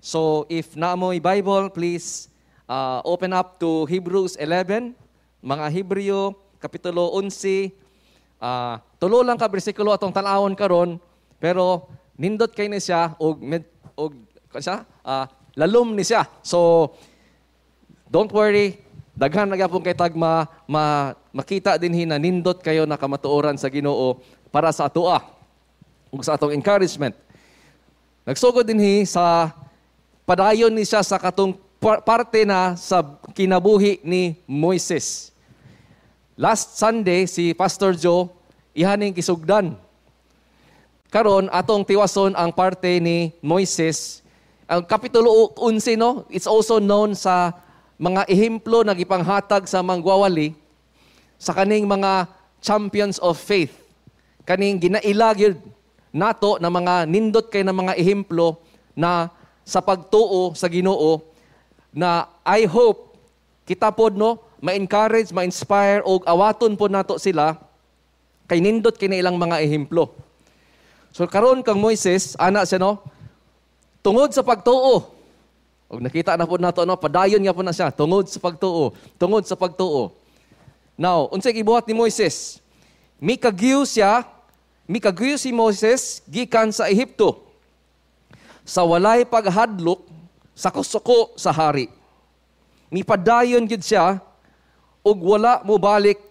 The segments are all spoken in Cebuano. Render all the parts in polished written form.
So if naa mo'y Bible, please open up to Hebrews 11, mga Hebreo kapitulo 11. Tulo lang ka bersikulo atong tan-awon karon, pero nindot kay ni siya og og siya lalom ni siya. So don't worry, daghan na gyapon kay tag ma, ma, makita dinhi na nindot kayo na kamatuoran sa Ginoo para sa atoa ug sa atong encouragement. Nagsugod dinhi sa padayon ni siya sa katong parte na sa kinabuhi ni Moises. Last Sunday si Pastor Joe ihaning kisugdan. Karon atong tiwason ang parte ni Moises. Ang kapitulo 11, no, it's also known sa mga ehemplo na gipanghatag sa manggwawali sa kaning mga champions of faith. Kaning ginaila gyud nato na mga nindot kay na mga ehemplo na sa pagtuo sa Ginoo na I hope kita pod, no, ma-encourage, ma-inspire og awaton pod nato sila kay nindot kini ilang mga ehemplo. So karon kang Moises, ana siya, no, tungod sa pagtuo. Og nakita na pod nato, no, padayon nga po na siya tungod sa pagtuo, tungod sa pagtuo. Now, unsay gibuhat ni Moises? Mikagyo siya, mikagyo si Moises gikan sa Ehipto sa walay paghadlok sa kusuko sa hari. Mipadayon gid siya ug wala mobalik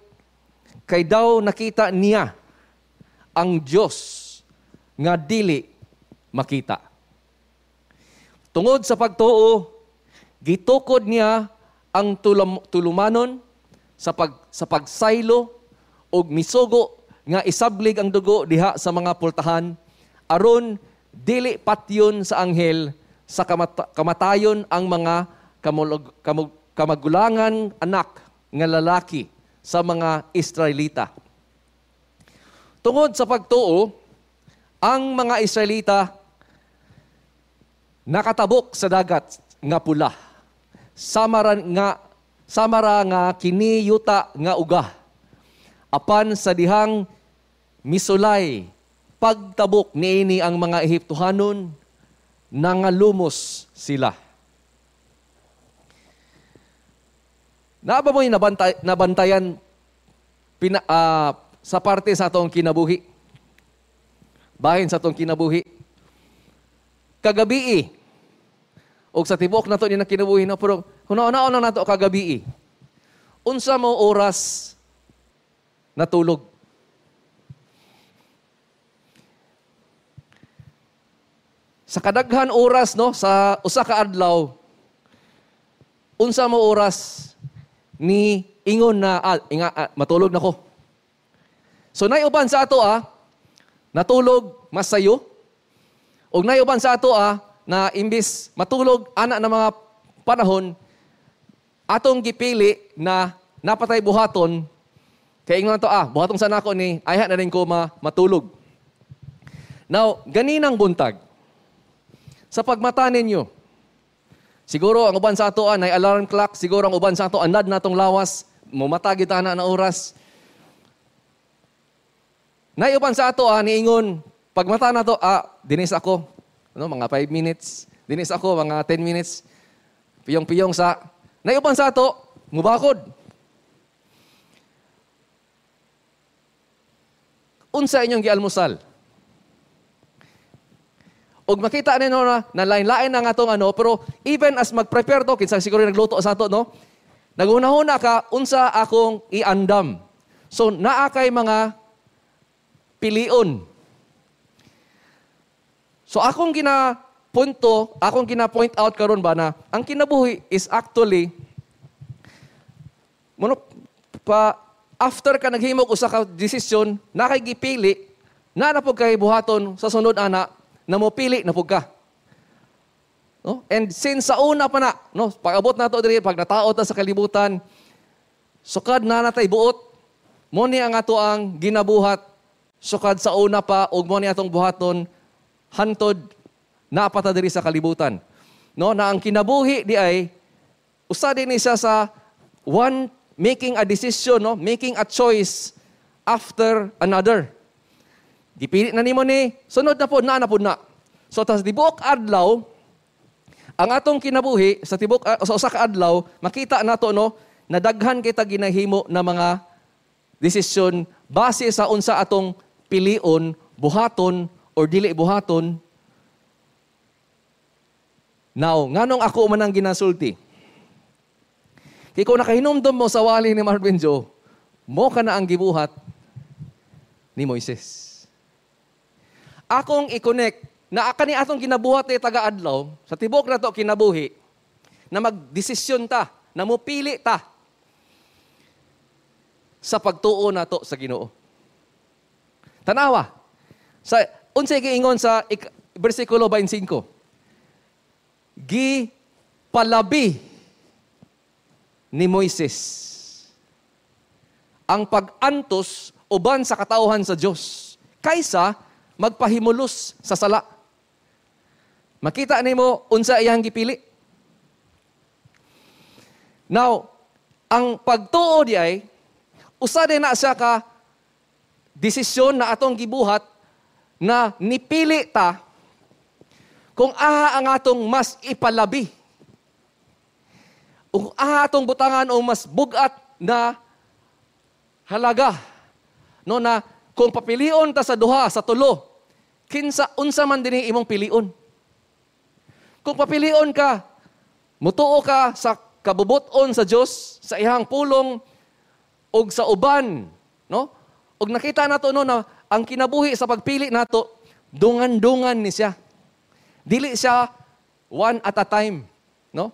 kay daw nakita niya ang Dios nga dili makita. Tungod sa pagtuo, gitukod niya ang tulumanon sa pagsaylo ug misugo nga isablig ang dugo diha sa mga pultahan aron dili patyon sa anghel sa kamatayon ang mga kamagulangan anak nga lalaki sa mga Israelita. Tungod sa pagtuo, ang mga Israelita nakatabok sa Dagat nga Pula. Samara nga kini yuta nga uga. Apan sa dihang misulay pagtabok niini ang mga Ehiptohanon, nangalumos sila. Naa ba mo'y nabantayan sa parte sa atong kinabuhi? Bahin sa atong kinabuhi. Kagabii, og sa tibuok nato ni kinabuhi, no, pero huna-hunaon lang nato kagabii. Unsa mo oras natulog? Sa kadaghan oras, no, sa usa ka adlaw, unsa mo oras ni ingon na matulog na ko? So naiuban sa ato natulog mas sayo. Og naiuban sa ato na imbis matulog ana na mga panahon atong gipili na napatay buhaton kay ingon to buhaton sa nako ni ayha na rin ko matulog. Now, ganinang buntag sa pagmata ninyo, siguro ang uban sa ato ay alarm clock, siguro ang uban sa ato anad natong lawas, mumata gyud ana na oras. Naiuban sa ato niingon pagmata nato dinis ako, ano, mga 5 minutes, dinis ako mga 10 minutes, piyong-piyong sa. Naiuban sa ato mubakod. Unsa inyong gialmusal? Og makita ninyo na lain-lain na nga atong ano, pero even as mag-prepare to, kinsa siguro nagluto sa ato, no? Naghunahuna ka, unsa akong iandam. So, naa kay mga pilion. So, akong ginapunto, akong gina-point out karon ba na, ang kinabuhi is actually, muno, pa, after ka naghimog usa ka desisyon, na kay gipili, na na pud kay buhaton sa sunod ana, na mopili na pud ka. No? And since sa una pa na, no, pag-abot nato diri, pag natao ta sa kalibutan, sukad na natay buot, mo ni ang ato ang ginabuhat, sukad sa una pa, ug mo ni atong buhaton, hantod na pa ta diri sa kalibutan. No, na ang kinabuhi di ay, usa din ni siya sa one making a decision, no, making a choice after another. Gipili na nimo ni, sunod na po, na na po na. So, tas di buok adlaw, Ang atong kinabuhi sa tibok sa usa ka adlaw, makita nato, no, na daghan kita ginahimo na mga desisyon base sa unsa atong pilion, buhaton or dili buhaton. Now, nganong ako man ang ginasulti? Kay kung nakahinumdom mo sa wali ni Marvin Joe, mo ka na ang gibuhat ni Moises. Akong i-connect na kani atong ginabuhat ni taga-adlaw, sa tibok na to kinabuhi, na magdesisyon ta, na mupili ta sa pagtuo nato sa Ginoo. Tanawa, sa unsay giingon sa bersikulo 25, gi palabi ni Moises ang pag-antos uban sa katawhan sa Dios kaysa magpahimulos sa sala. Makita nimo unsa iyang gipili. Now, ang pagtuo di ay usa din na siya ka desisyon na atong gibuhat na nipili ta kung aha ang atong mas ipalabi. Kung aha atong butangan o mas bugat na halaga. No, na kung papilion ta sa duha, sa tulo, kinsa unsa man dinhi imong pilion. Kung papilion ka, mutuo ka sa kabubuton sa Dios, sa iyang pulong ug sa uban, no? Ug nakita nato, no, na ang kinabuhi sa pagpili nato, dungan-dungan ni siya. Dili siya one at a time, no?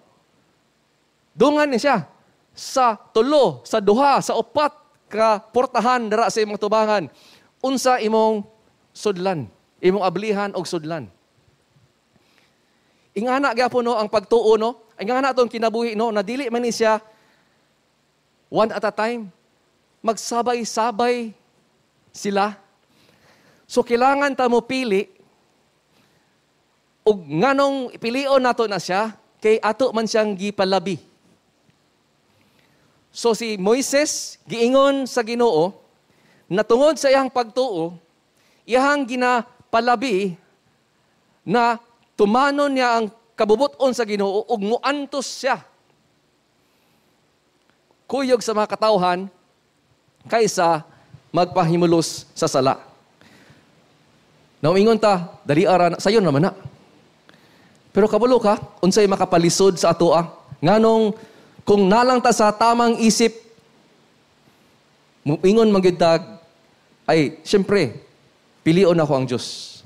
Dungan ni siya sa tulo, sa duha, sa upat ka portahan dara sa imong tubangan. Unsa imong sudlan, imong ablihan og sudlan. Ingana gyapon, no, ang pagtuo, no. Ingana atong kinabuhi, no, na dili man ni siya one at a time. Magsabay-sabay sila. So kailangan ta mo pili, ug nganong pilion nato na siya kay ato man siyang gipalabi. So si Moises giingon sa Ginoo na tungod sa iyang pagtuo, iyang ginapalabi na tumanon niya ang kabubuton sa Ginoo ug muantos siya kuyog sa mga katawhan kaysa magpahimulos sa sala. Nauingon ta, dali ara sayon naman na. Pero kabalo ka, unsay makapalisod sa atoa? Nganong kung nalang ta sa tamang isip, muingon man gyud ta, ay siyempre, pilion ako ang Diyos.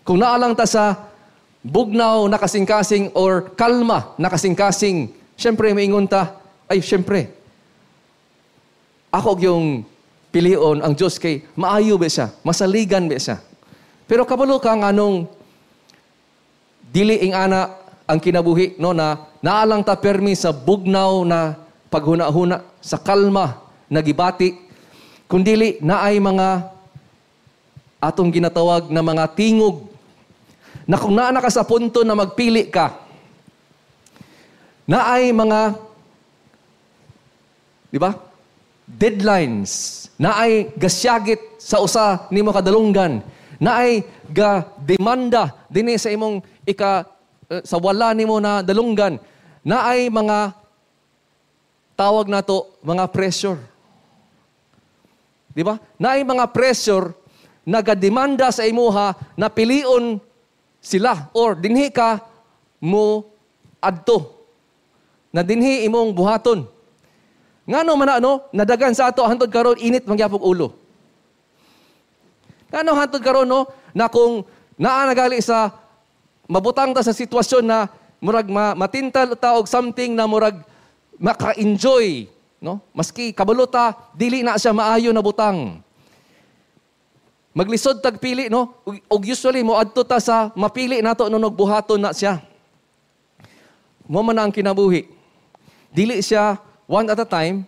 Kung naalang ta sa bugnaw na kasing-kasing or kalma na kasing-kasing, siyempre maingon ta, ay siyempre, ako yung pilion ang Diyos kay maayo ba siya, masaligan ba siya. Pero kabalo ka nganong dili ing ana ang kinabuhi, no, na naalang ta permi sa bugnaw na paghuna-huna, sa kalma na gibati, kundili naay mga atong ginatawag na mga tingog na kung naa na ka sa punto na magpili ka, naay mga, di ba, deadlines, naay gasyagit sa usa nimo kadalunggan, naay ga demanda dinhi sa imong ika sa wala nimo na dalunggan, naay mga tawag nato mga pressure. Di ba? Naay mga pressure nagademanda sa imuha na pilion sila or dinhi ka mo adto na dinhi imong buhaton. Ngano man na, no, nadagan sa ato hantod karon init mangyapog ulo. Ngano hantod karon, no, na kung naa nagali sa mabutang ta sa sitwasyon na murag matintal ta og something na murag maka-enjoy, no? Maski kabalo ta dili na siya maayo na butang. Maglisod tag pili, no? Og usually mo adto ta sa mapili nato no nagbuhaton na siya. Mo man ang kinabuhi. Dili siya one at a time.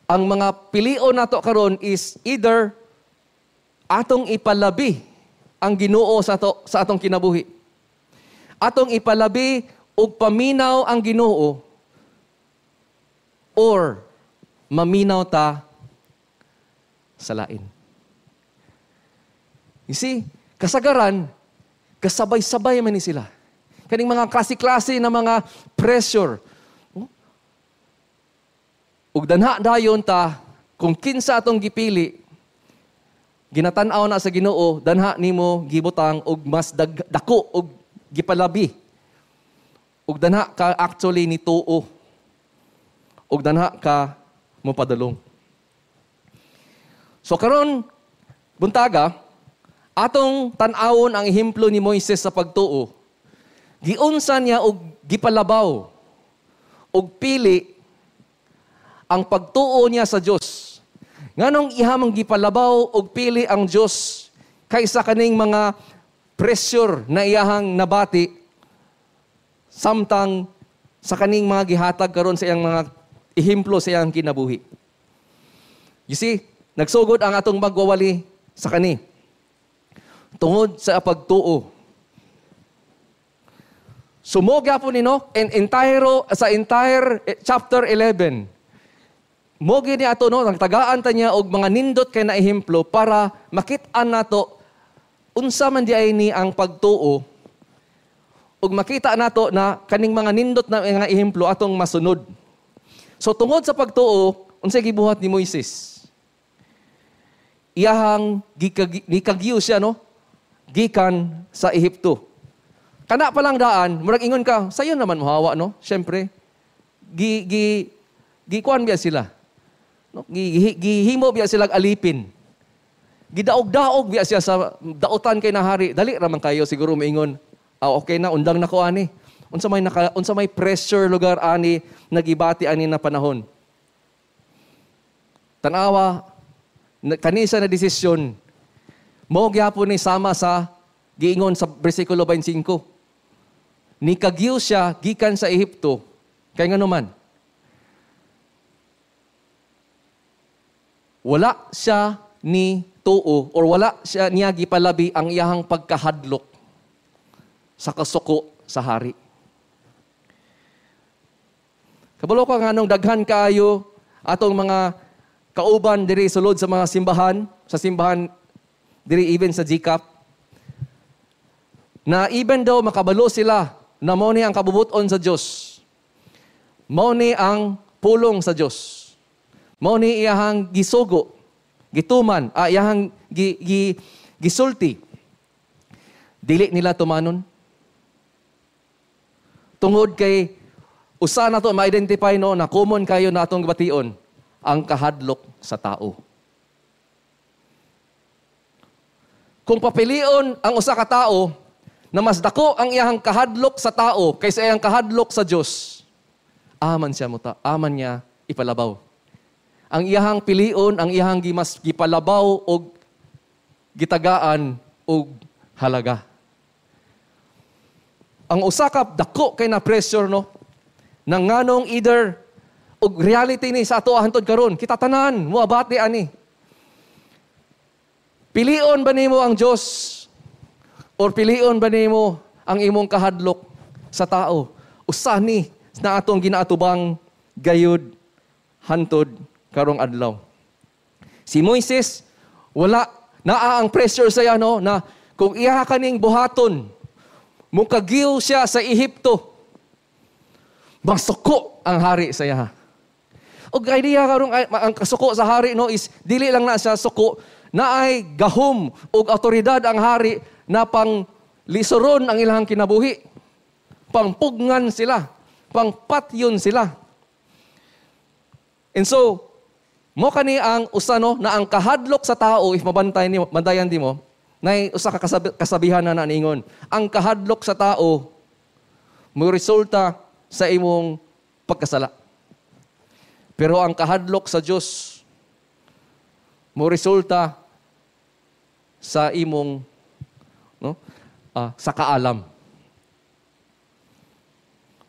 Ang mga pilion nato karon is either atong ipalabi ang Ginoo sa atong kinabuhi. Atong ipalabi og paminaw ang Ginoo or maminaw ta sa lain. You see, kasagaran, kasabay-sabay man ni sila. Kaning mga klase-klase na mga pressure. Ug danha dayon ta kung kinsa atong gipili, ginatan-aw na sa Ginoo, danha nimo gibutang og mas dako og gipalabi. Ug danha ka actually ni tuo. Ug danha ka mopadulong. So karon buntaga, atong tan-awon ang ehemplo ni Moises sa pagtuo. Giunsa niya og gipalabaw og pili ang pagtuo niya sa Dios. Nganong ihamang gipalabaw og pili ang Dios kaysa kaning mga pressure na iyahang nabati samtang sa kaning mga gihatag karon sa iyang mga ehemplo sa iyang kinabuhi? You see, nagsugod ang atong magwawali sa kani. Tungod sa pagtuo. Sumo gyapon ni, no, in entire sa entire chapter 11. Mo gini ato, no, nagtagaan ta niya og mga nindot kay na ehemplo para makit-an nato unsa man di ay ni ang pagtuo ug makita nato na kaning mga nindot na mga ehemplo atong masunod. So tungod sa pagtuo, unsay gibuhat ni Moises? Iyahang gikagiyo siya, no, gikan sa Ehipto. Kana pa lang daan, murag ingon ka, sayo naman mohawa, no? Syempre, gi gi gikuan biya sila. No, gihimo biya sila alipin. Gidaog-daog biya siya sa dautan kay nahari. Dali ra man kayo siguro maingon, ah, okay na, undang na ko ani. Unsa may pressure lugar ani nagibati ani na panahon. Tanawa kanisa na desisyon mo gyapon ni sama sa giingon sa bersikulo 25. Nikagiw siya gikan sa Ehipto kay ngano man wala siya ni tuo or wala siya niya gipalabi ang iyahang pagkahadlok sa kasuko sa hari. Kabalo ka nganong daghan kaayo atong mga kauban diri sulod sa mga simbahan, sa simbahan diri even sa GCAP, na even daw makabalo sila na mao ni ang kabubuton sa Dios. Mao ni ang pulong sa Dios. Mao ni iyahang gisugo, gituman, iyahang gisulti. Dili nila tumanon. Tungod kay usa na to ma-identify, no, na common kayo na atong bation, ang kahadlok sa tao. Kung papilion ang usa ka tao na mas dako ang iyahang kahadlok sa tao kaysa iyang kahadlok sa Dios, aman siya muta, aman niya ipalabaw. Ang iyahang pilion, ang iyahang gimas gipalabaw og gitagaan og halaga. Ang usa ka dako kay na pressure, no, nang nganong either og reality ni sa ato hantod karon, kita tanan moabati ani. Pilion ba nimo ang Dios or pilion ba nimo ang imong kahadlok sa tao? Usa ni na atong ginaatubang gayud hantod karong adlaw. Si Moises, wala naa ang pressure sa iya, no, na kung iya kaning buhaton, mukagiw siya sa Ehipto, masuko ang hari sa iya. Og idea karong ang kasuko sa hari, no, is dili lang na siya suko, naay gahom og awtoridad ang hari na pang lisuron ang ilang kinabuhi. Pangpugnan sila, pangpatyon sila. And so, mo kani ang usa, no, na ang kahadlok sa tao, if mabantay ni bantayan di mo, nay usa ka kasabihan na naningon. Ang kahadlok sa tao mo resulta sa imong pagkasala. Pero ang kahadlok sa Dios mo resulta sa imong, no, sa kaalam.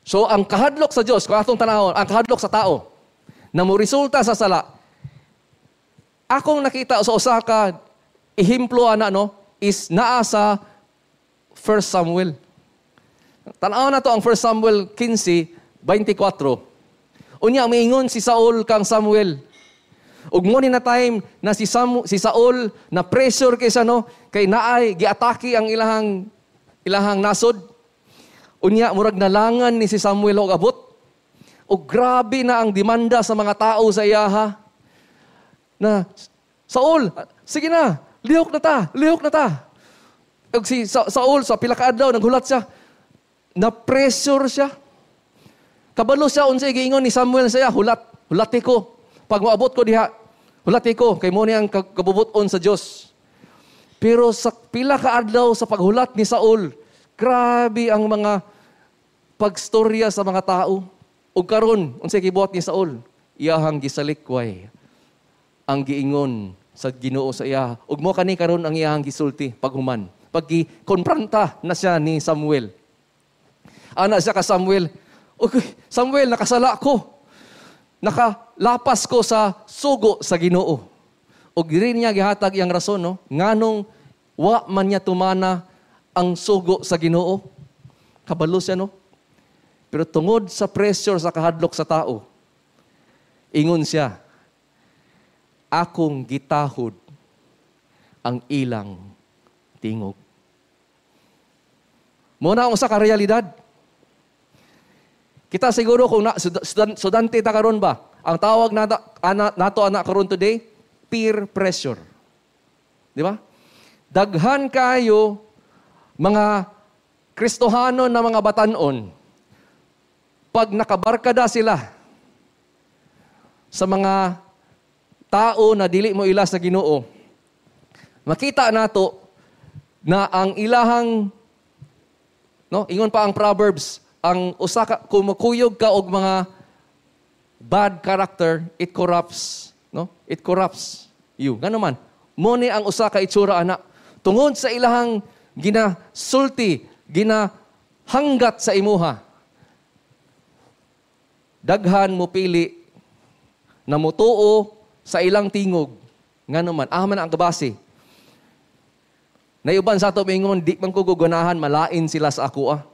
So ang kahadlok sa Dios, kung atong tanawon, ang kahadlok sa tao na mo resulta sa sala. Akong nakita sa usa ka ehemplo ana, no, is naa sa 1 Samuel. Tan-aw na to ang 1 Samuel 15:24. Unya miingon si Saul kang Samuel. Ug mo ni na time na si Saul na pressure kaysa, no, kay naay giatake ang ilahang nasod. Unya murag nalangan ni si Samuel og abot. O grabe na ang demanda sa mga tao sa iyaha. Na, Saul, sige na, lihok na ta, lihok na ta. Og si Saul, sa pila ka adlaw, naghulat siya. Na-pressure siya. Kabalo siya, unsay giingon ni Samuel sa iya, hulat, hulati ko. Pag moabot ko diha, hulati ko, kay mo ni ang kabubuton sa Dios. Pero sa pila ka adlaw sa paghulat ni Saul, grabe ang mga pagstorya sa mga tao. Ug karon unsay gibuhat ni Saul? Iyahang gisalikway ang giingon sa Ginoo sa iya. Ug mo kani karon ang iyahang gisulti paghuman. Pag-konfronta na siya ni Samuel. Ana siya ka Samuel, okay, Samuel, nakasala ko. Nakalapas ko sa sugo sa Ginoo. Ug diri niya gihatag iyang rason, no? Nganong wa man niya tumana ang sugo sa Ginoo. Kabalo siya, no? Pero tungod sa pressure sa kahadlok sa tao, ingon siya, akong gitahod ang ilang tingog. Muna ang usa ka realidad. Kita siguro kung sudante ta karon ba, ang tawag nato anak karon today, peer pressure. Di ba? Daghan kayo mga Kristohano na mga batanon, pag nakabarkada sila sa mga tao na dili mo ila sa Ginoo, makita nato na ang ilahang, no, ingon pa ang Proverbs, ang usa ka kumukuyog ka og mga bad character, it corrupts, no? It corrupts you. Ngano man, mo ni ang usa ka itsura ana tungod sa ilahang ginasulti, ginahanggat sa imuha. Daghan mo pili na mutuo sa ilang tingog. Ngano man, man ang kabase. Nayuban sa ato mingon, di man ko guganahan, malain sila sa ako ah.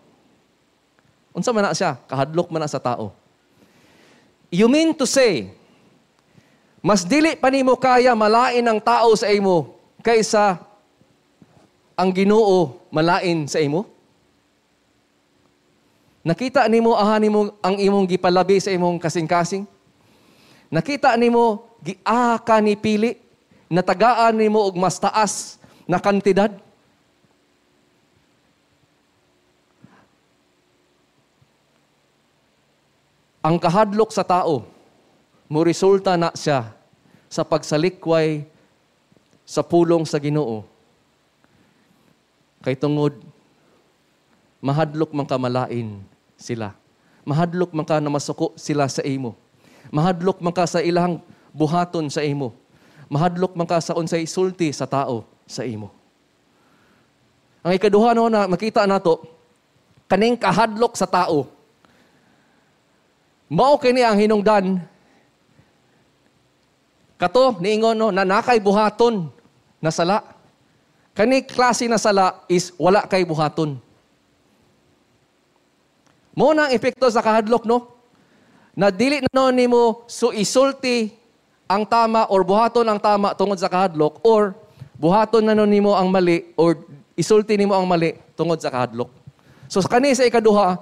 Unsa man na siya? Kahadlok man na sa tao. You mean to say, mas dili pa nimo kaya malain ang tao sa imo kaysa ang Ginoo malain sa imo? Nakita nimo aha nimo ang imong gipalabi sa imong kasing-kasing? Nakita nimo giaha ka ni pili, natagaan nimo og mas taas na kantidad? Ang kahadlok sa tao, moresulta na siya sa pagsalikway sa pulong sa Ginoo. Kay tungod, mahadlok man ka malain sila. Mahadlok man ka na masuko sila sa imo. Mahadlok man ka sa ilang buhaton sa imo. Mahadlok man ka sa unsay sulti sa tao sa imo. Ang ikaduha no na makita nato, kaning kahadlok sa tao. Mao kini ang hinungdan. Kato niingon no na nakay buhaton na sala. Kani klase na sala is wala kay buhaton. Mo na ang epekto sa kahadlok, no? Na dili na no nimo so isulti ang tama or buhaton ang tama tungod sa kahadlok, or buhaton na no nimo ang mali or isulti nimo ang mali tungod sa kahadlok. So kani sa ikaduha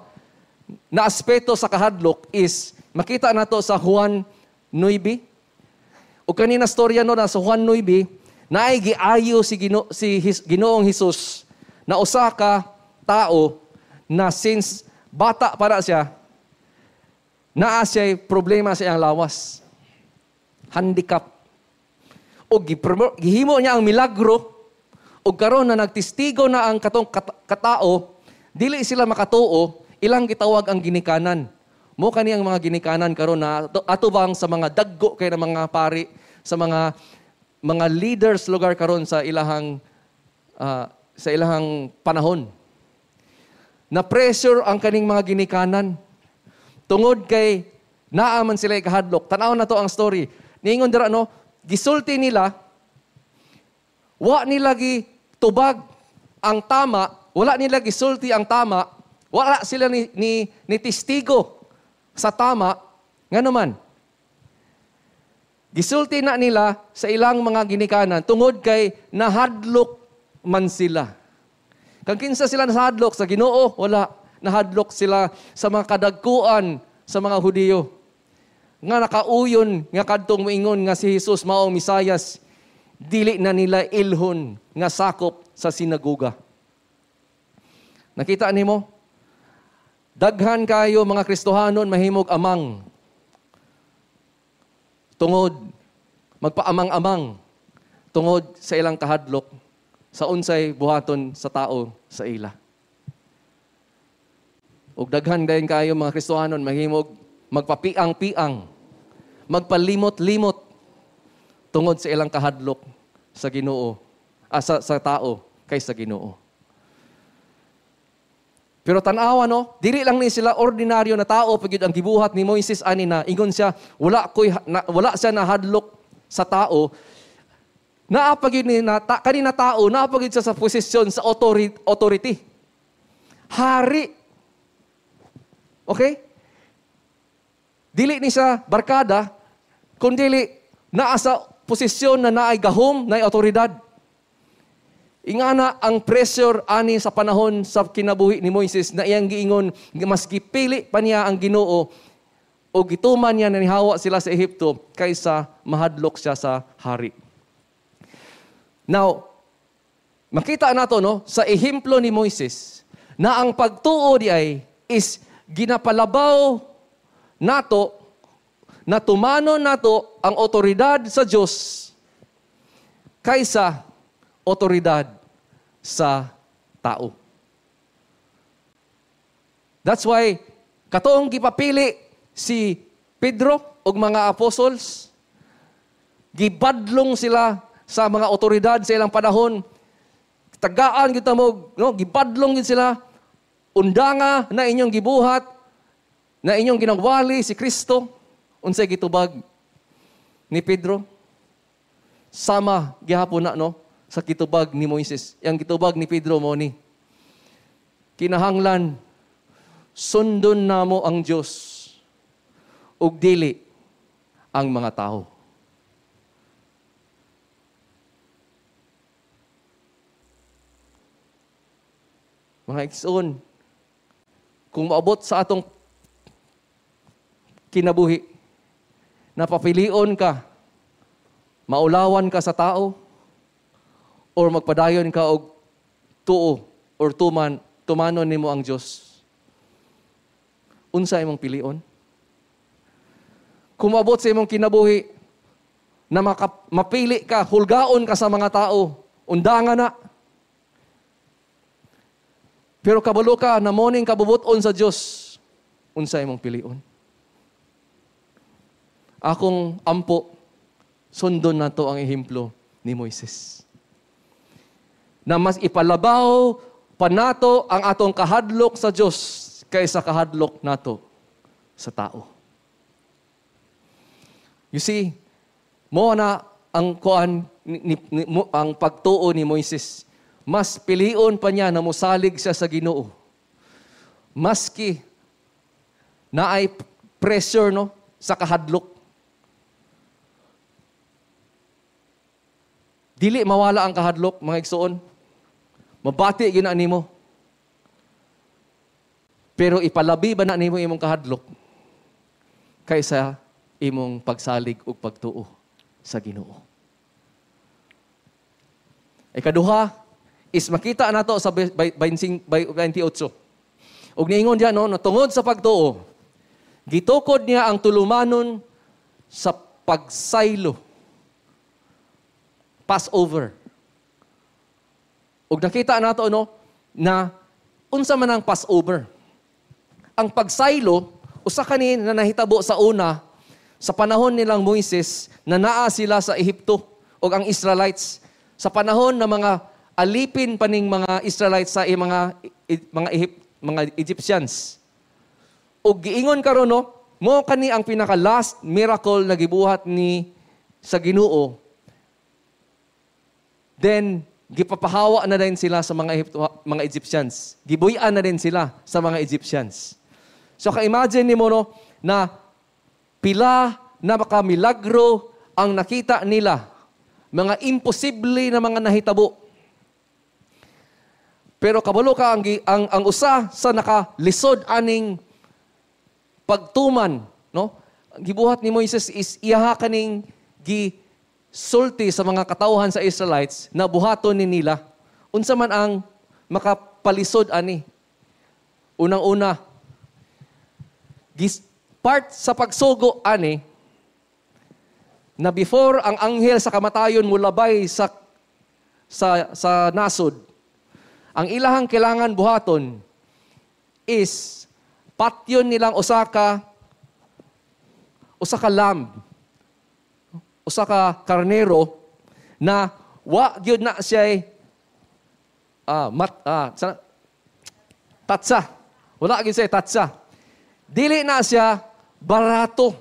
na aspeto sa kahadlok is makita nato sa Juan 9. O kanina storya no na sa Juan 9, naay giayo si Ginoong Hesus na usa ka tao na since bata para siya, naa siya'y problema sa iyang lawas. Handicap. O gihimo niya ang milagro, o karon na nagtestigo na ang katong katao, dili sila makatuo, ilang gitawag ang ginikanan. Mo kani ang mga ginikanan karon na atubang sa mga daggo kay na mga pari, sa mga leaders lugar karon sa ilahang panahon. Na pressure ang kaning mga ginikanan. Tungod kay naaman sila ikahadlok. Tan-aw na to ang story. Niingon dira no, gisulti nila, wa nila gitubag ang tama, wala nila gisulti ang tama, wala sila ni testigo sa tama, ngano man. Gisulti na nila sa ilang mga ginikanan tungod kay nahadlok man sila. Kang kinsa sila nahadlok sa Ginoo, wala. Nahadlok sila sa mga kadagkuan sa mga Hudiyo. Nga nakauyon nga kadtong moingon nga si Jesus mao ang Mesiyas, dili na nila ilhon nga sakop sa sinagoga. Nakita nimo? Daghan kayo mga Kristohanon mahimog amang. Tungod magpaamang-amang tungod sa ilang kahadlok sa unsay buhaton sa tao sa ila. Ug daghan dayon kayo mga Kristohanon mahimog magpapiang-piang, magpalimot-limot tungod sa ilang kahadlok sa Ginoo, sa tao kaysa Ginoo. Pero tan-awa no, dili lang ni sila ordinaryo na tao pag ang gibuhat ni Moises ani na ingon siya wala siya nahadlok sa tao. Naa pa gyud ni kanina tao, naa pa gyud siya sa posisyon sa authority. Hari. Okay? Dili ni siya barkada, kundi naa sa posisyon na naay gahom, naay otoridad. Ingana ang pressure ani sa panahon sa kinabuhi ni Moises na iyang giingon mas gipili pa niya ang Ginoo o gituman niya na nihawa sila sa Ehipto kaysa mahadlok siya sa hari. Now, makita nato no sa ehemplo ni Moises na ang pagtuo di ay is ginapalabaw nato na tumanon nato ang otoridad sa Dios kaysa otoridad sa tao. That's why katoong gipapili si Pedro ug mga apostles, gibadlong sila sa mga otoridad sa ilang panahon. Tagaan kita mo, no, gibadlong gid sila. Undanga na inyong gibuhat, na inyong ginagwali si Kristo. Unsay gitubag ni Pedro? Sama gihapon na no sa kitubag ni Moises. Yang gitubag ni Pedro mo ni kinahanglan sundon namo ang Dios ug dili ang mga tao. Mga igsoon, kung maabot sa atong kinabuhi, napapilion ka, maulawan ka sa tao, or magpadayon ka og tuo or tumanon nimo ang Dios. Unsa imong pilion? Kung maabot sa imong kinabuhi na mapili ka, hulgaon ka sa mga tao, undangan na. Pero kabalo ka na morning kabubuton sa Dios, unsa imong pilion? Akong ampo, sundon nato ang ehemplo ni Moises. Na mas ipalabaw pa nato ang atong kahadlok sa Dios kaysa kahadlok nato sa tao. You see, mo na ang kuan ang pagtuo ni Moises. Mas pilion pa niya na mosalig siya sa Ginoo. Maski naay pressure no sa kahadlok. Dili mawala ang kahadlok, mga igsoon. Mabati gyud na nimo. Pero ipalabi ba na nimo imong kahadlok kaysa imong pagsalig ug pagtuo sa Ginoo? Ikaduha is makita nato sa 28. Ug niingon diya no, tungod sa pagtuo, gitukod niya ang tulumanon sa pagsaylo. Passover. Ug nakita nato no na unsa man ang Passover. Ang pagsaylo usa kani na nahitabo sa una sa panahon nilang Moises na naa sila sa Ehipto ug ang Israelites sa panahon ng mga alipin pa ning mga Israelites sa mga Egyptians. Ug giingon karon no, mo kani ang pinaka last miracle na gibuhat ni sa Ginoo. Then gipapahawa na din sila sa mga Egyptians. Gibuy-an na din sila sa mga Egyptians. So ka-imagine nimo no na pila na makamilagro ang nakita nila, mga imposible na mga nahitabo. Pero kabalo ka ang usa sa nakalisod aning pagtuman, no? Ang gibuhat ni Moises is iyaha kaning gisulti sa mga katawhan sa Israelites na buhaton ni nila. Unsa man ang makapalisod ani? Unang-una, part sa pagsugo ani na before ang anghel sa kamatayon mulabay sa nasod, ang ilahang kailangan buhaton is patyon nilang usa ka lamb, usa ka karnero na wa gyud na siya tatsa. Wala gyud siya tatsa. Dili na siya barato.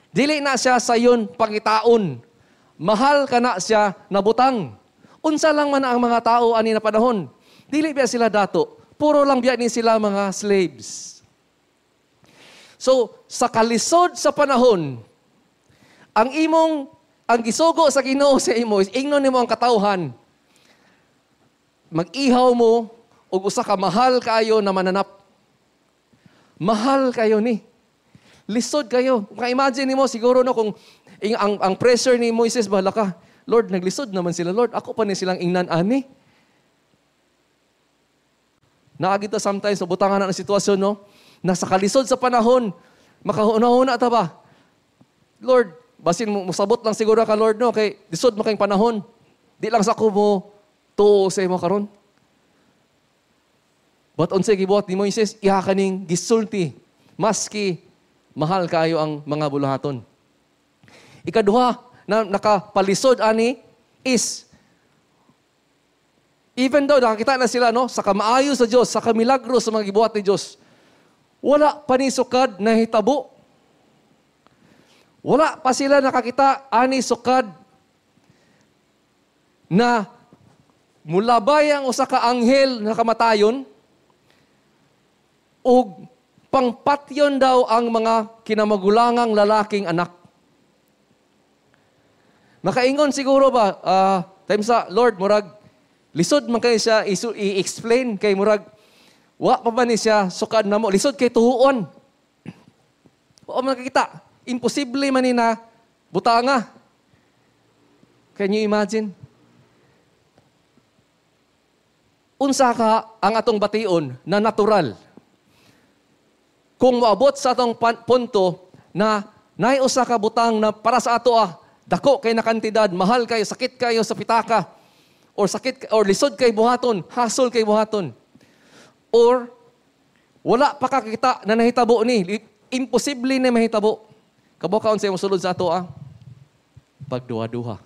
Dili na siya sayon pangitaon. Mahal ka na siya nabutang. Unsa lang man ang mga tao ani na panahon. Dili biya sila dato. Puro lang biya ni sila mga slaves. So, sa kalisod sa panahon, ang gisugo sa Ginoo sa imo is ingnon nimo ang katawhan. Mag-ihaw mo og usa ka mahal kaayo na mananap. Mahal kayo ni. Lisod kayo. Maka-imagine nimo siguro, no, kung ang pressure ni Moises, bahala ka. Lord, naglisod naman sila. Lord, ako pa ni silang ingnan ani. Naagito sometimes, mabutangan na ang sitwasyon, no? Nasa kalisod sa panahon, makahuna-huna ta ba? Lord, basin mo, musabot lang siguro ka, Lord, no? Kay lisod mo kayong panahon. Di lang sa ko mo tuo sa imo karon. But unsay gibuhat ni Moises, iha kaning gisulti, maski mahal kayo ang mga buluhaton. Ikaduha na nakapalisod ani is even though nakakita na sila, no, sa kamaayo sa Dios, sa kamilagro sa mga gibuhat ni Dios, wala pa ni sukad na hitabo. Wala pa sila nakakita ani sukad na mulabay ang usa ka anghel na kamatayon ug pangpatyon daw ang mga kinamagulangang lalaking anak. Makaingon siguro ba, time sa Lord, murag, lisod man kayo siya i-explain kay murag, wa pa ba ni siya sukad na mo, lisod kay tuhuon. Wa man nakikita, imposible man ni na butanga. Can you imagine? Unsa ka ang atong bation na natural? Kung moabot sa atong punto na naay usa ka butang na para sa ato dako kay na kantidad, mahal kayo, sakit kayo sa pitaka, or sakit or lisod kay buhaton, hasol kay buhaton, or wala pa kakita na nahitabo ni, imposible na mahitabo. Kabalo ka unsay mosulod sa ato pagduha-duha.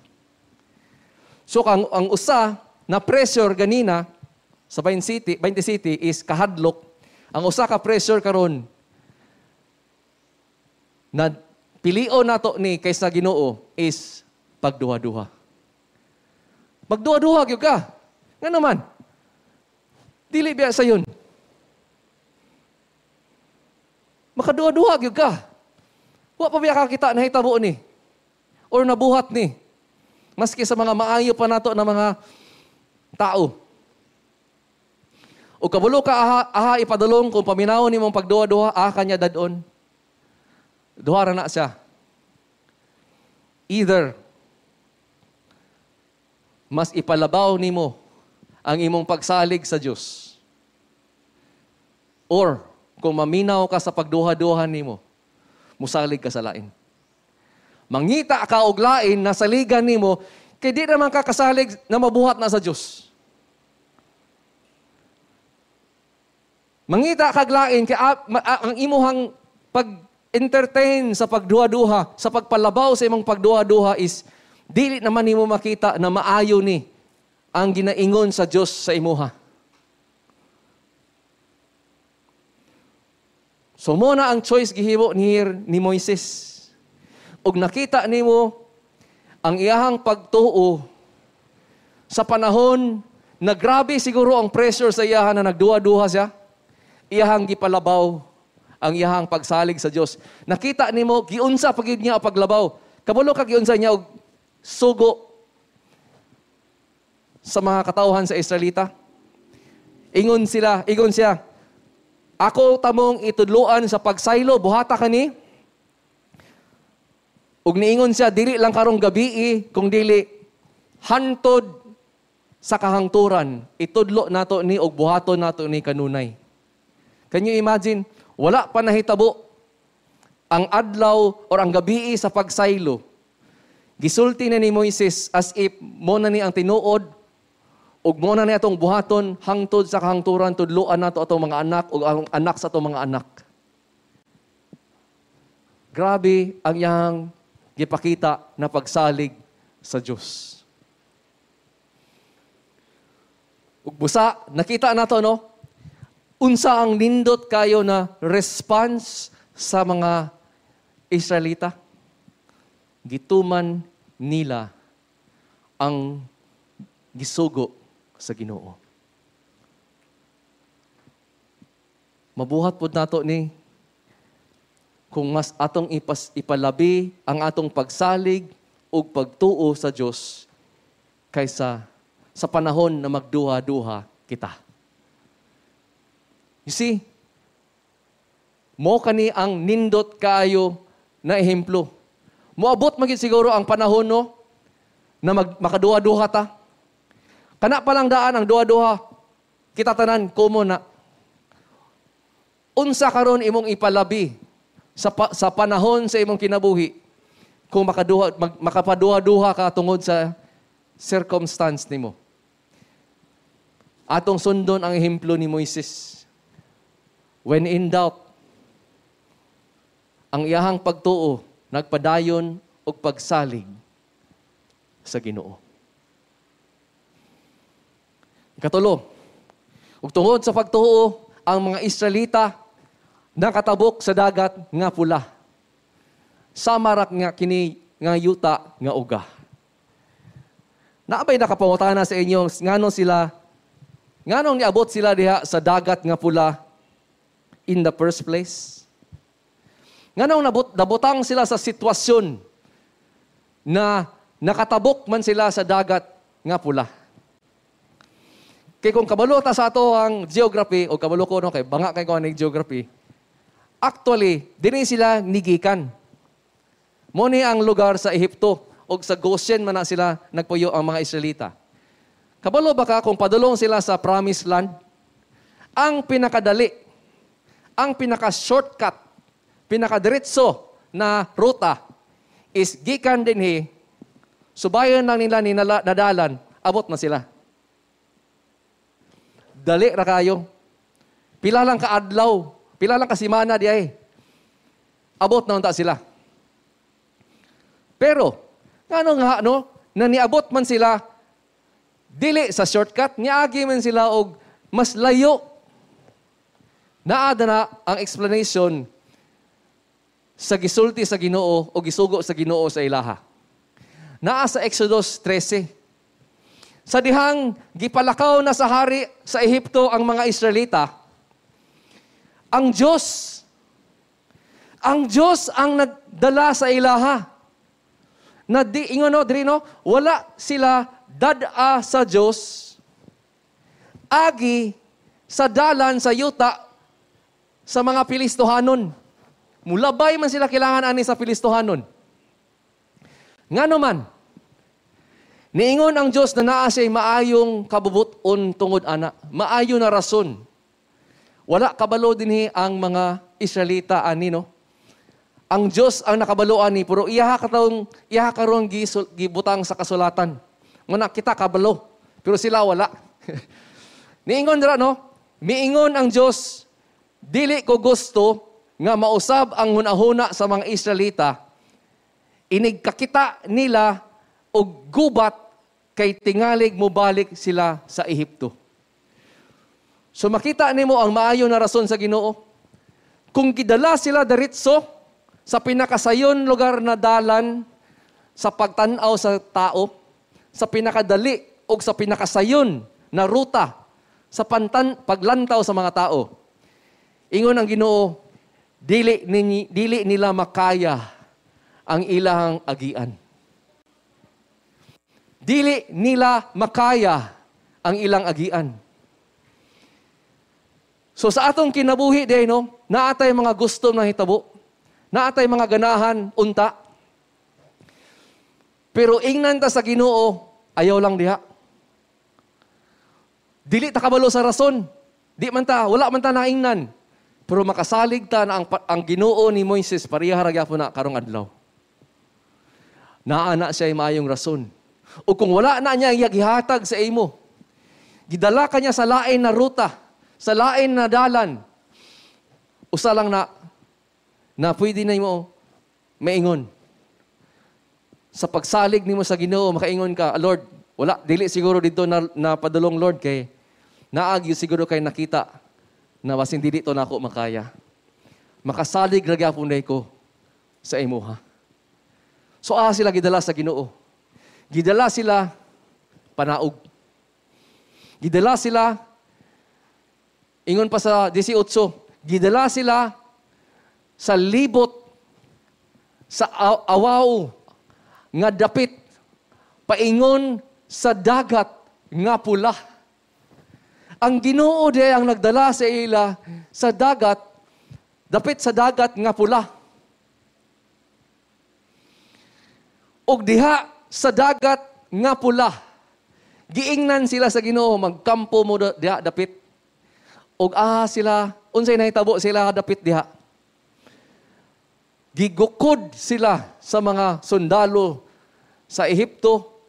So ang usa na pressure ganina sa 20 City, 20 City is kahadlok. Ang usa ka pressure karon na pilion nato ni kaysa Ginoo is pagduha-duha. Magduha-duha gyud ka. Nga naman? Dili biya sayon. Makaduha-duha gyud ka. Wa pa biya kakita na hitabo ni or nabuhat ni. Maski sa mga maayo pa nato na mga tao. O kabulo ka aha ipadulong kung paminawon nimong pagduha-duha, aha kanya dadon. Duha ra na siya. Either mas ipalabaw nimo ang imong pagsalig sa Dios, or kung maminaw ka sa pagduha-duha nimo, musalig ka sa lain. Mangita ka og lain na saligan nimo, kay di naman ka kasalig na mabuhat na sa Dios. Mangita kag lain kay ang imuhang pag-entertain sa pagduha-duha, sa pagpalabaw sa imong pagduha-duha is dili naman nimo makita na maayo ni ang ginaingon sa Dios sa imuha. So mo na ang choice gihimo ni Moises. Ug nakita nimo ang iyahang pagtuo sa panahon na grabe siguro ang pressure sa iyahan na nagduha-duha siya, iyahang gipalabaw ang iyahang pagsalig sa Dios. Nakita nimo giunsa pagid niya ang paglabaw. Kabalo ka giunsa niya og sugo sa mga katawhan sa Israelita. Ingon siya, "Ako tamong itudloan sa pagsaylo, buhata kani." Ug niingon siya, dili lang karong gabii, kung dili hantod sa kahangturan, itudlo nato ni og buhaton nato ni kanunay. Can you imagine? Wala pa nahitabo ang adlaw or ang gabii sa pagsaylo. Gisulti na ni Moises as if mo na ni ang tinuod ug mo na ni atong buhaton hangtod sa kahangturan, tudloan nato atong mga anak ug ang anak sa atong mga anak. Grabe ang iyang gipakita na pagsalig sa Dios. Ug busa nakita nato, no? Unsa ang nindot kayo na response sa mga Israelita? Gituman nila ang gisugo sa Ginoo. Mabuhat pod nato ni kung mas atong ipalabi ang atong pagsalig ug pagtuo sa Dios kaysa sa panahon na magduha-duha kita. You see, mo kani ang nindot kaayo na ehemplo. Moabot magid siguro ang panahon, no, na makaduha-duha ta. Kana pa lang daan ang duha-duha, kita tanan komo na. Unsa karon imong ipalabi sa panahon sa imong kinabuhi kung makapaduha-duha ka tungod sa circumstance nimo? Atong sundon ang ehemplo ni Moises. When in doubt, ang iyahang pagtuo nagpadayon og pagsalig sa Ginoo. Ikatulo, ug tungod sa pagtuo, ang mga Israelita nakatabok sa Dagat nga Pula. Samarak nga kini nga yuta nga uga. Naabay nakapangutana sa inyo nganong niabot sila diha sa Dagat nga Pula in the first place? Nganong nabutang sila sa sitwasyon na nakatabok man sila sa Dagat nga Pula? Kay kung kabalo ta sa ato ang geography, o kabalo ko no, kay banga kay ko ang geography, actually, dinhi sila nigikan. Mo ni ang lugar sa Ehipto, o sa Goshen man na sila nagpuyo ang mga Israelita. Kabalo ba ka kung padulong sila sa Promised Land? Ang pinakadali, ang pinaka-shortcut, pinakadiretso na ruta is gikan dinhi, subayon lang nila nadalan, abot na sila. Dali ra kayo. Pila lang ka adlaw, pila lang ka semana di ay. Abot na unta sila. Pero ngano nga no, na niabot man sila dili sa shortcut, niagi man sila og mas layo. Naada na ang explanation sa gisulti sa Ginoo o gisugo sa Ginoo sa ilaha. Naa sa Exodus 13. Sa dihang gipalakaw na sa hari sa Ehipto ang mga Israelita, ang Diyos ang nagdala sa ilaha. Na di, ingon no, diri no, wala sila dad-a sa Diyos, agi sa dalan sa yuta sa mga Pilistohanon. Mulabay man sila kailangan ani sa Pilistohanon. Ngano man, niingon ang Diyos na naa siya'y maayong kabubuton tungod ana, maayo na rason. Wala kabalo dinhi ang mga Israelita ani, no? Ang Diyos ang nakabalo ani, pero iyaha karon gibutang sa kasulatan. Muna kita kabalo, pero sila wala. Niingon dira, no? Miingon ang Diyos, dili ko gusto nga mausab ang hunahuna sa mga Israelita, inigkakita nila og gubat kay tingalig mobalik sila sa Ehipto. So makita nimo ang maayo na rason sa Ginoo. Kung gidala sila diretso sa pinakasayon lugar na dalan sa pagtan-aw sa tao, sa pinakadali o sa pinakasayon na ruta sa paglantaw sa mga tao, ingon ang Ginoo, dili nila makaya ang ilang agian. Dili nila makaya ang ilang agian. So sa atong kinabuhi diay, no, naatay mga gusto na hitabo, naatay mga ganahan unta. Pero ingnan ta sa Ginoo, ayaw lang diha. Dili ta kabalo sa rason. Di man ta, wala man ta naingnan. Pero makasalig ta na ang Ginoo ni Moises pareha ra gyapon na karong adlaw. Naa na siya maayong rason. O kung wala na niya gihatag sa imo, gidala ka niya sa lain na ruta, sa lain na dalan, usa lang na na pwede na imo maingon. Sa pagsalig nimo sa Ginoo, makaingon ka, "Lord, wala, dili siguro dito na napadulong, Lord, kay naagyo siguro kay nakita na basin dili to nako makaya. Makasalig ra gyapon ko sa imuha." So sila gidala sa Ginoo. Gidala sila panaog. Gidala sila, ingon pa sa 18, gidala sila sa libot, sa awaw nga dapit, paingon sa dagat nga pula. Ang Ginoo di ang nagdala sa ila sa dagat, dapit sa dagat nga pula. Og diha sa dagat nga pula, giingnan sila sa Ginoo, magkampo mo diha dapit. Og sila, unsay nahitabo sila dapit diha? Gigukod sila sa mga sundalo sa Ehipto,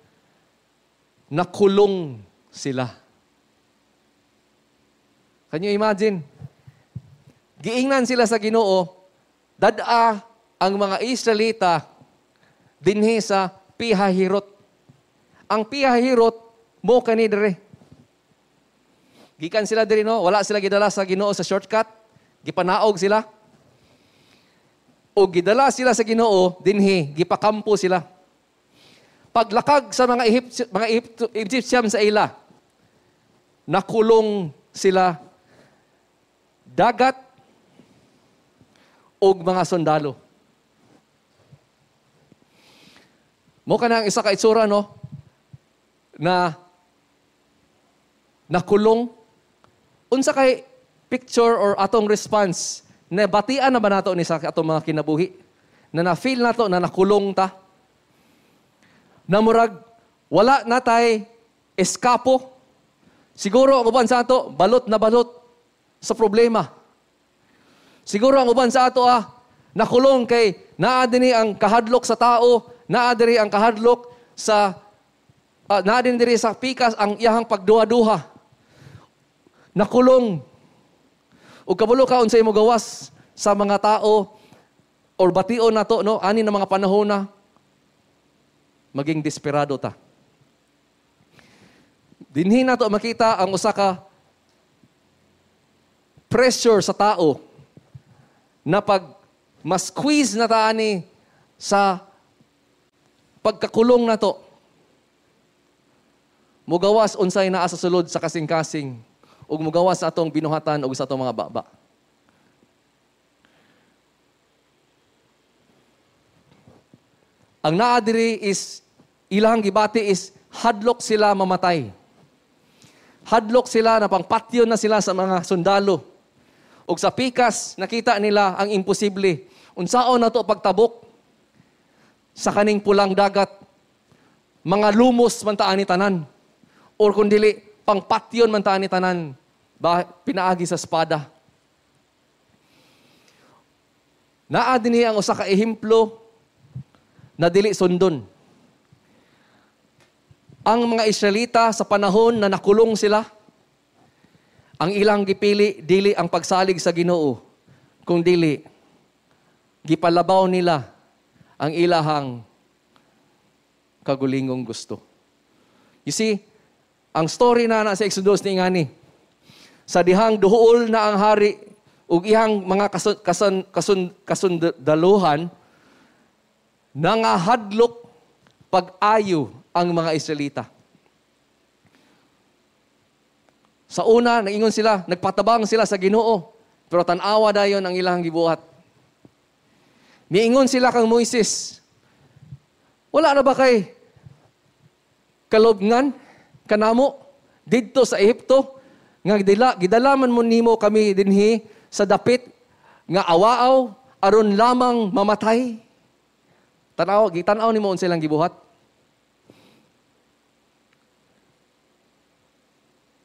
nakulong sila. Can you imagine? Giingnan sila sa Ginoo, dad-a ang mga Israelita dinhi sa Pihahirot. Ang Pihahirot mo kani dere. Gikan sila diri, no, wala sila gidala sa Ginoo sa shortcut, gipanaog sila. O gidala sila sa Ginoo dinhi, gipakampo sila. Paglakag sa mga Egyptian sa ila, nakulong sila dagat og mga sundalo. Mo kanang isa ka itsura, no, na nakulong. Unsa kay picture or atong response na batian na ba nato ni sa atong mga kinabuhi? Na na-feel nato na nakulong ta? Na murag wala na tay eskapo. Siguro ang uban sa ato balot na balot sa problema. Siguro ang uban sa ato nakulong kay naa dinhi ang kahadlok sa tao, naa diri ang kahadlok sa naa din diri sa pikas ang iyahang pagduha-duha. Nakulong. Ug kabalo ka unsay mo gawas sa mga tao or bation nato, no, ani na mga panahon na maging desperado ta. Dinhi nato makita ang usa ka pressure sa tao na pag mas-squeeze na ta ani sa pagkakulong nato, mugawas unsay naa sa sulod sa kasing-kasing ug mugawas sa atong binuhatan ug sa atong mga baba. Ang naa diri is ilang gibati is hadlok sila mamatay. Hadlok sila na pangpatyon na sila sa mga sundalo. Ug sa pikas nakita nila ang imposible. Unsaon na to pagtabok sa kaning pulang dagat? Mga lumos man ta ani tanan. Or kung dili, pangpatyon man ta ani tanan, ba, pinaagi sa espada. Naa dinhi ang usa ka ehemplo na dili sundon. Ang mga Israelita sa panahon na nakulong sila, ang ilang gipili dili ang pagsalig sa Ginoo, kung dili gipalabaw nila ang ilahang kagulingong gusto. You see, ang story na sa Exodus ni ngani, sa dihang duol na ang hari ug iyang mga kasundaluhan, nangahadlok pag-ayo ang mga Israelita. Sa una, naingon sila, nagpatabang sila sa Ginoo, pero tan-awa dayon ang ilang gibuhat. Niingon sila kang Moises, wala na ba kay kalobngan kanamo didto sa Ehipto? Nga gidalaman mo nimo kami dinhi sa dapit nga awaaw aron lamang mamatay. Tanaw, gitanaw nimo unsa ilang gibuhat.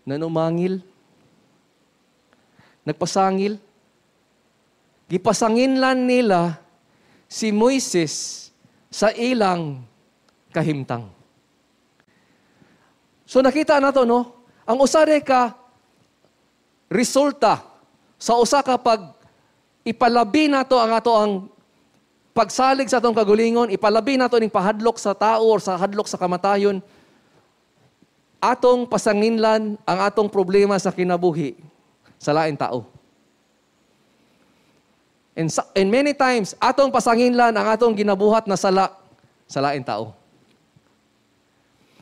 Nanumangil, nagpasangil, gipasanginlan nila si Moises sa ilang kahimtang. So nakita nato, no? Ang usa ka resulta sa usa ka pag ipalabi nato ang ato ang pagsalig sa atong kagulingon, ipalabi nato ning pahadlok sa tao or sa hadlok sa kamatayon, atong pasanginlan ang atong problema sa kinabuhi sa laing tao. And many times, atong pasanginlan ang atong ginabuhat na sala sa laing tao.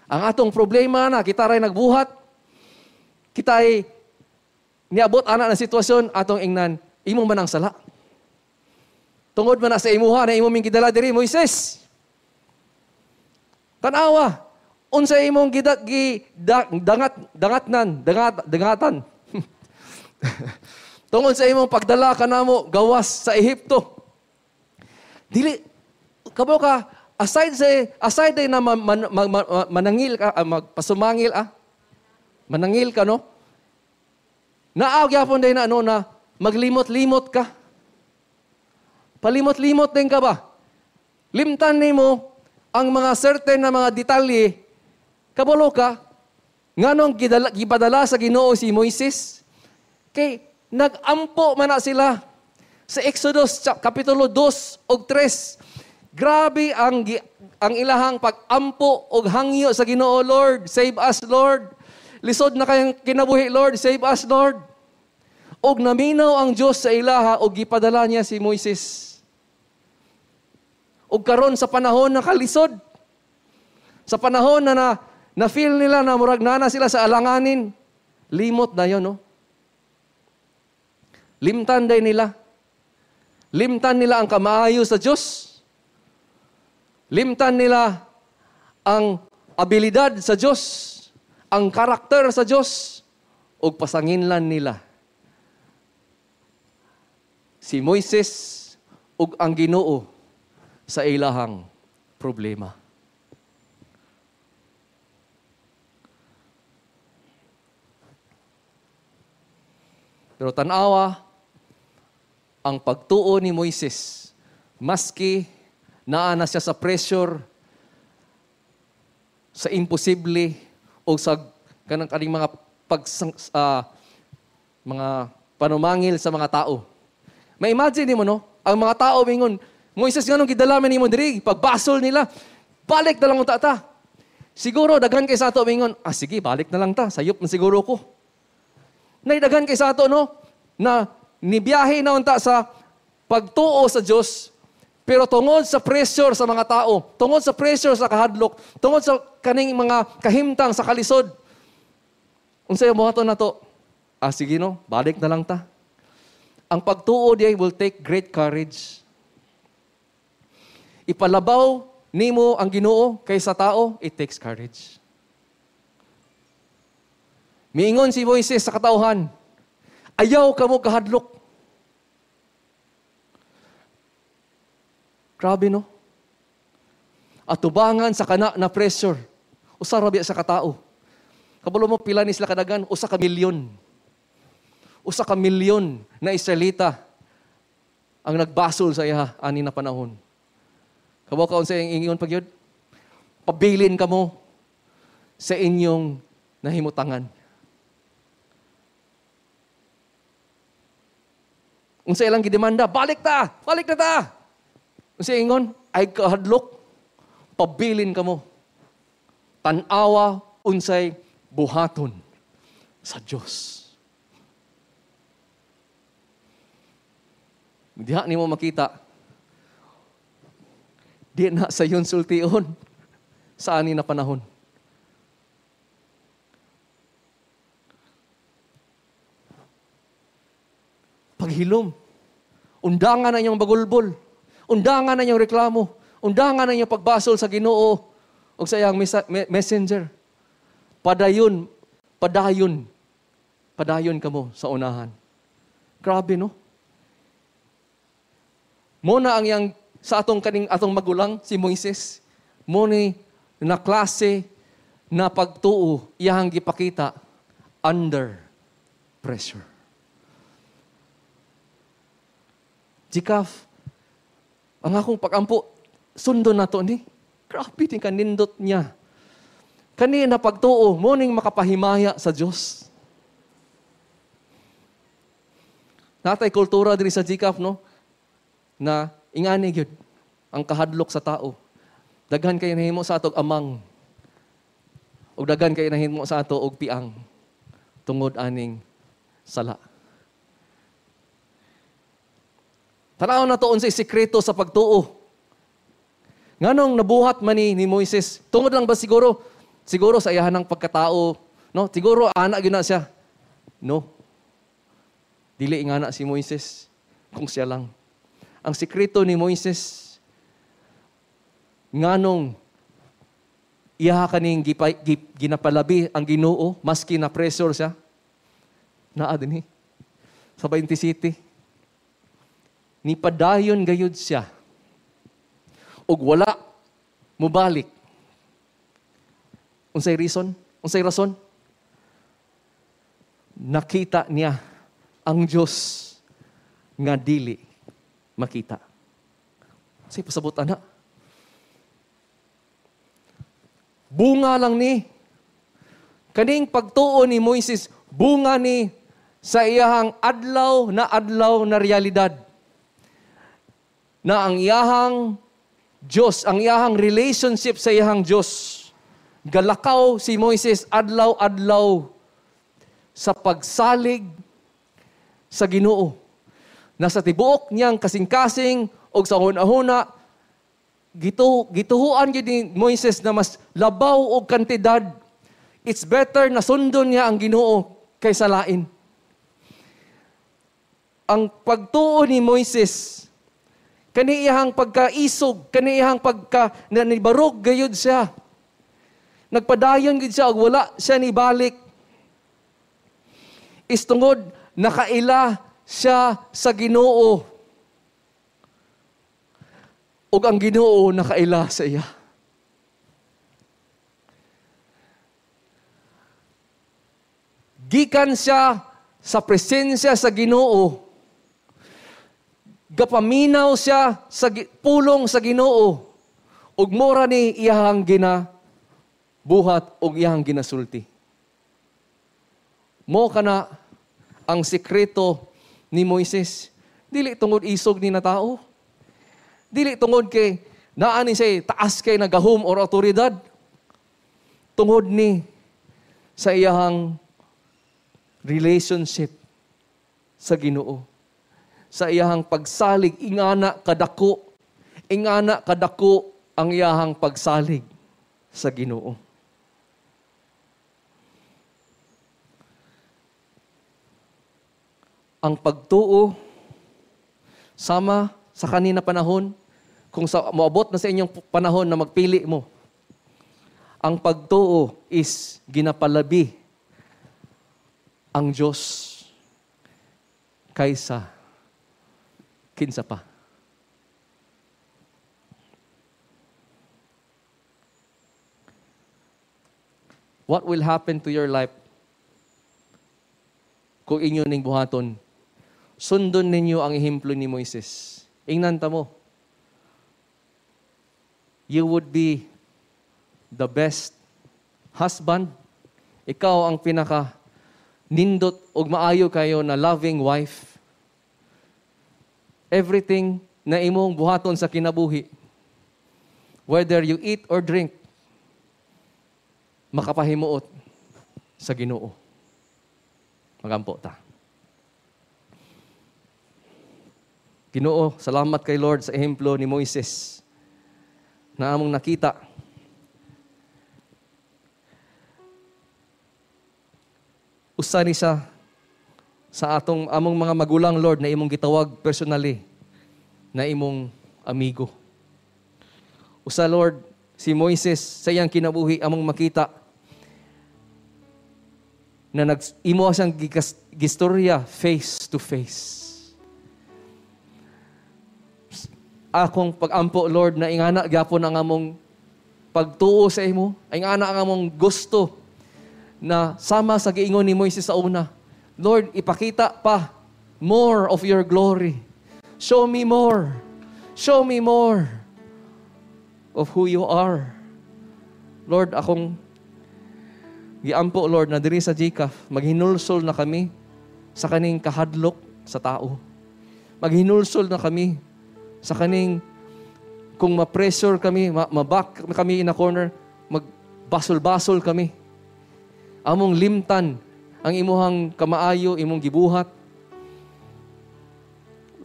Ang atong problema na kita ray nagbuhat, kita ay niabot ana ng sitwasyon, atong ingnan, imo man ang sala. Tungod man na sa imuha na imo ming gidala diri, Moises. Tanawa, unsa imong dangatan. Tungod sa imong pagdala kanamo gawas sa Ehipto. Dili kabo ka aside day na manangil ka, magpasumangil manangil ka, no? Naaw gyapon day na ano na maglimot-limot ka. Palimot-limot din ka ba? Limtan nimo ang mga certain na mga detalye. Kabalo ka nganong gipadala sa Ginoo si Moises? Kay nagampo man na sila sa Exodus kapitulo 2 ug 3. Grabe ang ilahang pag-ampo og hangyo sa Ginoo, Lord, save us, Lord. Lisod na kayang kinabuhi, Lord, save us, Lord. Og naminaw ang Dios sa ilaha og gipadala niya si Moises. Og karon sa panahon na kalisod, sa panahon na na-feel nila na murag nana sila sa alanganin, limot na yon, no? Limtan day nila. Limtan nila ang kamaayo sa Dios. Limtan nila ang abilidad sa Dios, ang karakter sa Dios, ug pasanginlan nila si Moises ug ang Ginoo sa ilahang problema. Pero tanawa ang pagtuo ni Moises, maski naa na siya sa pressure, sa imposible, o sa kanang kaning mga mga panumangil sa mga tao. May imagine nimo, no? Ang mga tao mingon, Moises, nganong gidala man nimo diri, pagbasol nila, balik na lang unta ta. Siguro daghan kay sa ato mingon, sige, balik na lang ta, sayop man siguro ko. Naidaghan kay sa ato, no, na nibiyahe na unta sa pagtuo sa Dios, pero tungod sa pressure sa mga tao, tungod sa pressure sa kahadlok, tungod sa kaning mga kahimtang sa kalisod, unsay buhaton nato? Sige, no, balik na lang ta. Ang pagtuo diay will take great courage. Ipalabaw nimo ang Ginoo kaysa tao, it takes courage. Miingon si Moises sa katawhan, ayaw kamo kahadlok. Grabe, no? Atubangan sa kana na pressure. Usa ra biya sa katao. Kabalo mo pila ni sila kadagan? Usa ka milyon. Usa ka milyon na Israelita ang nagbasol sa iya ani na panahon. Kabaw ka unsa iyang ingon pagyud? Pabilin kamo sa inyong nahimutangan. Unsa ilang gidemanda? Balik ta! Balik na ta! Unsa ingon? Ay kahadlok, pabilin kamo. Tan-awa unsay buhaton sa Dios. Diha nimo makita, di na sayon sultion sa ani na panahon. Paghilom, undangan na inyong bagulbol, undangan na inyong reklamo, undangan na inyong pagbasol sa Ginoo o sa iyang messenger. Padayon, padayon Padayon kamo sa unahan. Grabe, no? Mo na ang yang sa atong kaning atong magulang si Moises, mo ni na klase na pagtuo iyang gipakita under pressure. GCAF, ang akong pagampo, sundon na to ni. Grabe din kanindot niya. Kani na pagtuo, mo ning makapahimaya sa Dios. Natay kultura diri sa GCAF, no? Na ingani gyud ang kahadlok sa tao. Daghan kay nahimo sa atog amang. Ug daghan kay nahimo sa ato og piang tungod aning sala. Tanaw na to unsay sikreto sa pagtuo. Nganong nabuhat man ni Moises? Tungod lang ba siguro? Siguro sa iyahan ng pagkatao, no? Siguro ana gyud na siya. No. Dili ingana si Moises kung siya lang. Ang sikreto ni Moises, nganong iya kaning ginapalabi ang Ginoo maski na pressure siya. Naa dinhi sa 20 City. Nipadayon gayud siya. Ug wala mobalik. Unsay reason? Unsay rason? Nakita niya ang Dios nga dili makita. Unsay pasabot ana? Bunga lang ni. Kaning pagtuo ni Moises, bunga ni sa iyahang adlaw na realidad. Na ang iyahang Diyos, ang iyahang relationship sa iyahang Diyos, galakaw si Moises adlaw-adlaw sa pagsalig sa Ginoo. Na sa tibuok niyang kasing-kasing o sa hunahuna, gituhuan gyud ni Moises na mas labaw og kantidad. It's better na sundon niya ang Ginoo kaysa lain. Ang pagtuo ni Moises, kaniyahang pagkaisog, kaniyahang pagka nanibarog gayud siya. Nagpadayon gid siya og wala siya nibalik. Istungod nakaila siya sa Ginoo. Ug ang Ginoo nakaila sa iya. Gikan siya sa presensya sa Ginoo. Gapaminaw siya sa pulong sa Ginoo. Ug mora ni iyahang ginabuhat ug iyahang ginasulti. Mo kana ang sikreto ni Moises. Dili tungod isog ni na tao. Dili tungod kay naa ni siya taas kay nagahom or autoridad. Tungod ni sa iyahang relationship sa Ginoo. Sa iyahang pagsalig, ingana kadako ang iyahang pagsalig sa Ginoo. Ang pagtuo sama sa kanina panahon, kung sa moabot na sa inyong panahon na magpili mo, ang pagtuo is ginapalabi ang Diyos kaysa kinsa pa. What will happen to your life kung inyo ning buhaton? Sundon ninyo ang ehemplo ni Moises. Ingnan ta mo. You would be the best husband. Ikaw ang pinaka nindot og maayo kayo na loving wife. Everything na imong buhaton sa kinabuhi, whether you eat or drink, makapahimuot sa Ginoo. Magampo ta. Ginoo, salamat kay Lord sa ehemplo ni Moises na among nakita. Usa ni siya sa atong among mga magulang, Lord, na imong gitawag personally, na imong amigo. Usa, Lord, si Moises sa iyang kinabuhi among makita Na nag imo siyang gistorya face to face. Akong pag-ampo, Lord, na ingana gyapon ang among pagtuo sa imo, ingana ang among gusto na sama sa giingon ni Moises sa una. Lord, ipakita pa more of your glory. Show me more. Show me more of who you are. Lord, akong giampo, Lord, na diri sa GCAF, maghinulsol na kami sa kaning kahadlok sa tao. Maghinulsol na kami sa kaning kung ma-pressure kami, ma-back kami in a corner, magbasol-basol kami. Among limtan ang imuhang kamaayo, imong gibuhat.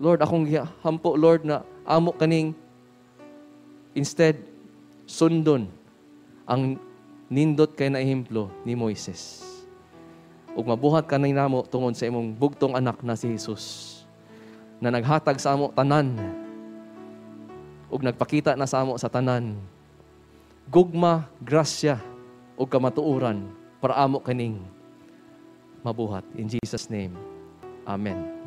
Lord, akong gihampo, Lord, na amo kaning instead sundon ang nindot kay na ehemplo ni Moises. Ug mabuhat ka namo tungod sa imong bugtong anak na si Jesus na naghatag sa amo tanan ug nagpakita na sa amo sa tanan gugma, grasya ug kamatuoran para amo kaning mabuhat. In Jesus' name. Amen.